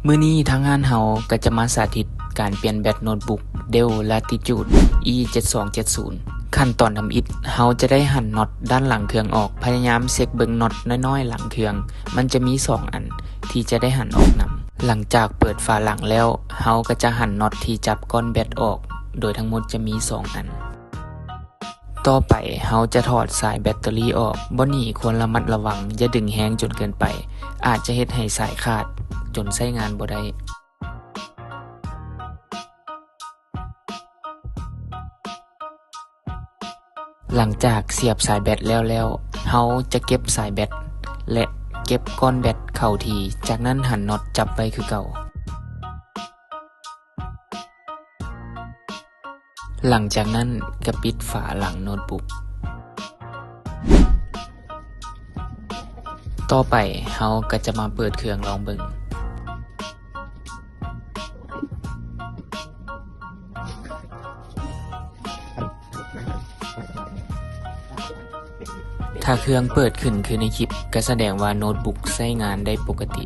ມື້ນີ້ທາງຮ້ານເຮົາກໍຈະມາສາທິດການປ່ຽນແບັດໂນ້ດບຸກ Dell Latitude E ເຈັດສອງເຈັດສູນ. ຂັ້ນຕອນທຳອິດ, ເຮົາຈະໄດ້ຫັນນັອດດ້ານຫຼັງເຄື່ອງອອກ. ພະຍາຍາມເຊັກເບິ່ງນັອດນ້ອຍໆຫຼັງເຄື່ອງ, ມັນຈະມີສອງອັນທີ່ຈະໄດ້ຫັນອອກນຳ. ຫຼັງຈາກເປີດຝາຫຼັງແລ້ວ, ເຮົາກໍຈະຫັນນັອດທີ່ຈັບກ້ອນແບັດອອກ, ໂດຍທັງໝົດຈະມີສອງອັນ. ຕໍ່ໄປເຮົາຈະຖອດສາຍແບັດເຕີຣີອອກ. ບ່ອນນີ້ຄວນລະມັດລະວັງ, ຢ່າດຶງແຮງຈົນເກີນໄປ, ອາດຈະເຮັດໃຫ້ສາຍຂາດຈົນໃຊ້ງານບໍ່ໄດ້. ຫຼັງຈາກສຽບສາຍແບັດແລ້ວແລ້ວ, ເຮົາຈະເກັບສາຍແບັດ ແລະ ເກັບກ້ອນແບັດເຂົ້າທີ່, ຈາກນັ້ນຫັນນັອດຈັບໄວ້ຄືເກົ່າ. ຫຼັງຈາກນັ້ນກໍປິດຝາຫຼັງໂນ້ດບຸກ. ຕໍ່ໄປເຮົາກໍຈະມາເປີດເຄື່ອງລອງເບິ່ງ. ຖ້າເຄື່ອງເປີດຂຶ້ນຄືໃນຄລິບ, ກໍສະແດງວ່າໂນ້ດບຸກໃຊ້ງານໄດ້ປົກກະຕິ.